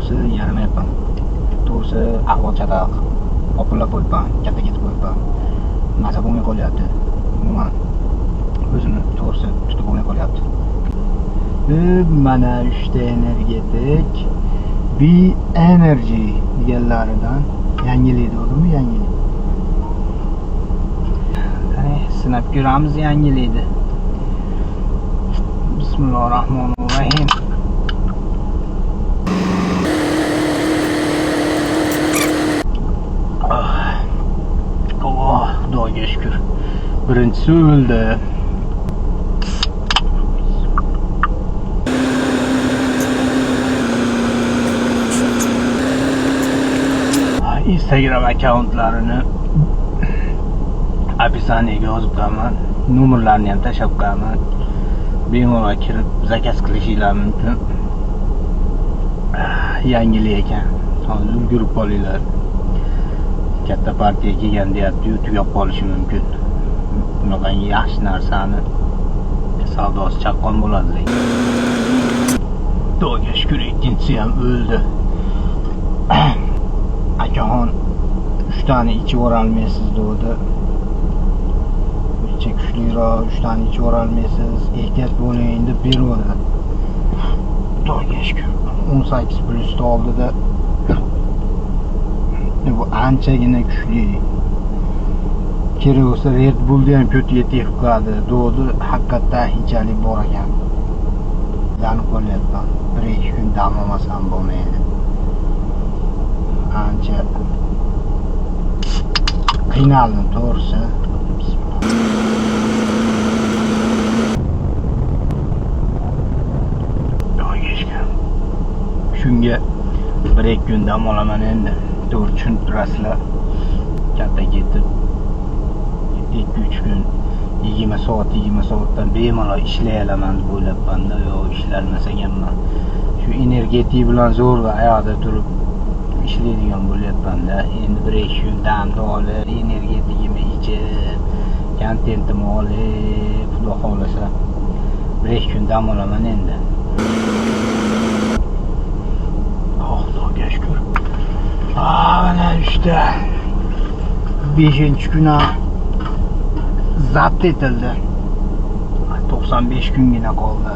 To'g'risi, yaramayapman. To'g'risi, ahvol chatoq. Opillab qo'yibman, katta ketib qo'yibman. Maza bo'lmay qolyapti. Umuman o'zimni to'g'risi tutib bo'lmay qolyapti. Mana 3 ta energetik B Energy deganlaridan yangilik to'g'rimi, yangilik. Qani, sinab ko'ramiz yangilikni. Bismillahirrohmanirrohim. Oh, Xudoga shukur. Birinchisi o'ldi. Instagram akkauntlarini описание ga yozib qo'yaman. Nomerlarini ham tashlab qo'yaman. Bemalol kirib заказ qilishinglar mumkin. Yangilik ekan. Hozir ulgurib qolinglar. Katta partiya kelgan deyapti-yu, tugab qolishi mumkin. Bunaqangi yaxshi narsani savdosi chaqqon bo'ladi lekin. Xudoga shukur, ikkinchisi ham o'ldi. Akaxon 3 tani ichib yuborolmaysiz dedi. Ichi kuchliroq, 3 tani ichib yuborolmaysiz, ehtiyot bo'ling deb beruvdi. Xudoga shukur, 18 plyusni oldida bu anchagina kuchli. Kerak bo'lsa Red Bullni ham ko'tiga tegib qo'yadi. Dodi haqiqatdan hinchalik bor ekan. Lanib qolyapman. 1-2 kun dam olmasam bo'lmaydi. Ancha qiynaldim to'g'risi. Shunga 1-2 kun dam olaman endi. To'g'ri tushunib turasizlar. Katta ketib 2-3 kun 20 soat 20 soatdan bemalol ishlay olaman deb o'ylabman-da, yo'q, ishlalmas ekanman. Shu energetik bilan zo'rg'a oyoqda turib ishlaydigan bo'lyapman-da. Endi 1-2 kun damni olib, energetikimni ichib, kontentimni olib, Xudo xohlasa 1-2 kun dam olaman endi. Oh, Xudoga shukur. Mana 3ta 5-kun ham zabt etildi. 95 kungina qoldi.